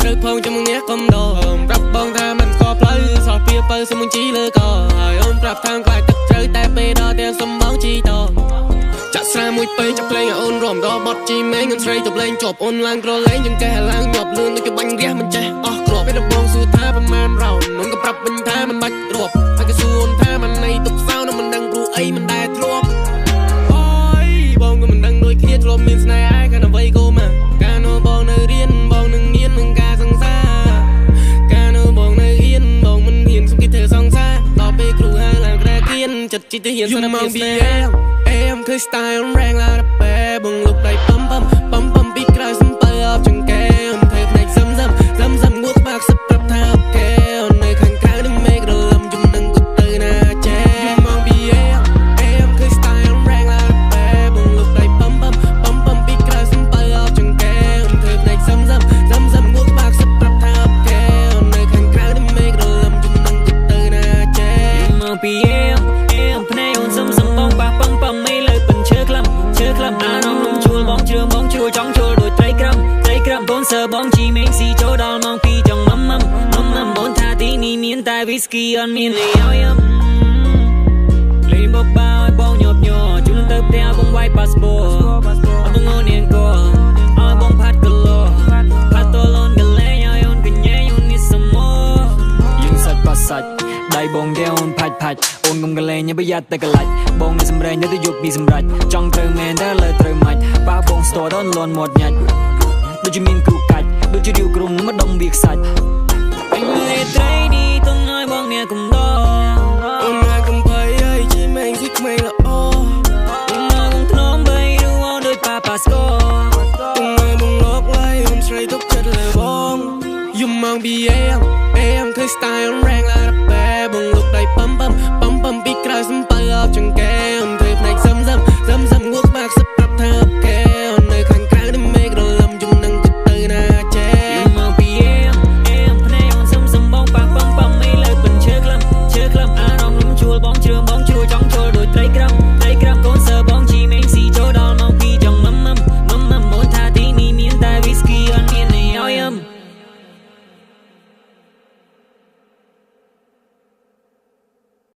ត្រូវផងចាំងះកុំដោប្រាប់បងថាមិនស្គាល់ផ្លូវសល់ពីបើសុំជីលើកហើយអូនប្រាប់ថាខ្លាចទឹកជ្រៅតែពេលដល់ទាំងសុំបងជីតចាក់ស្រាមួយពេលចាក់ភ្លេងឲ្យអូនរំដល់បត់ជីមេងអូនស្រីទៅលេងជាប់អូនឡើងក្រលែងចង្កេះឡើងញាប់លឿនដូចជាបាញ់រះមិនចេះអស់គ្រាប់ពេលដំបងសួរថាប្រមាណរោនអូនក៏ប្រាប់វិញថាមិនបាច់រាប់ហើយក៏សួរអូនថាមិនណៃទុកសោនៅមិនដឹងព្រោះអីមិនដែលធ្លាប់អូយបងក៏មិនដឹងដូចគ្នាធ្លាប់មានស្នេហាកាលអ្វីក៏មកកាលនោះបងនៅរៀនបងនឹងញៀននឹងការសង្សារកាលនោះបងនៅហ៊ានបងមិនហ៊ានសុំគេធ្វើសង្សារដល់ពេលគ្រូហៅឡើងក្រែគៀនចិត្តជីទៅហ៊ានស្នាមស្នេហ៍អេមឃើញ style រែងឡើងដល់ពេលបងលុកដៃប៉ំប៉ំប៉ំប៉ំពីក្រោយសំពើអបចង្កេអូនធ្វើភ្នែកសឹមសឹមសឹមសឹមងក់ក្បាលខ្សឹបប្រាប់ថាអូខេអូននៅខាងក្រៅនឹងមេឃរលឹមយំនឹងក៏ទៅណាចេះយំមកពីអេអេមឃើញ style រែងឡើងដល់ពេលបងលុកដៃប៉ំប៉ំប៉ំប៉ំពីក្រោយសំពើអបចង្កេអូនធ្វើភ្នែកសឹមសឹមសឹមសឹមងក់ក្បាលខ្សឹបប្រាប់ថាអូខេអូននៅខាងក្រៅនឹងមេឃរលឹមយំនឹងក៏ទៅណាចេះ មកពីអេអេភ្នែកអូនសឹមសឹមបងប៉ះប៉ឹងប៉ឹងមេលើពិនឈើក្លឹមឈើក្លឹមអារម្មណ៍លំជួលបងជ្រឿបងជ្រួចង់ជួលដូចត្រីក្រឹមត្រីក្រឹមបងសើបងជីមេងស៊ីចូលដល់ម៉ោង2ចង់មមមមមមបងថាទីនេះមានតែវីស្គីអត់មានអីឲ្យអឹមលេងបបោឲ្យបងញាប់ញ័រជូនទៅផ្ទះបងវាយប៉ាសពតអត់បងអូននាងកឲ្យបងផាត់គីឡូផាត់តលូនកលែងឲ្យអូនកញ៉ែអូននេះសមយើងសាច់ប៉ាសាច់ដៃបងដែលអូនផាច់ផាច់អូនកុំកលែងប្រយ័ត្នតែកលាច់បងនេះសម្រែងនៅទៅយប់ពីសម្រាប់ចង់ត្រូវមែនតែលើត្រូវម៉ាច់ប៉ាបងស្ទដល់លន់មាត់ញាច់ដូចជាមានគ្រូកាច់ដូចជារាវក្រុមមកដុំវាខ្សាច់អញលេត្រីនេះតុងឲ្យបងអ្នកកំដរ អូនមកកំភៃអើយជីមេងស៊ីក្មេងល្អ អូនមកងធ្នមបីរូអូនដូចប៉ាប៉ាស្គរ ទុំមកបងលោកឡើយអូនស្រីទុកចិត្តលើបងយំមកពីអេមអេមឃើញ style រែងឡើង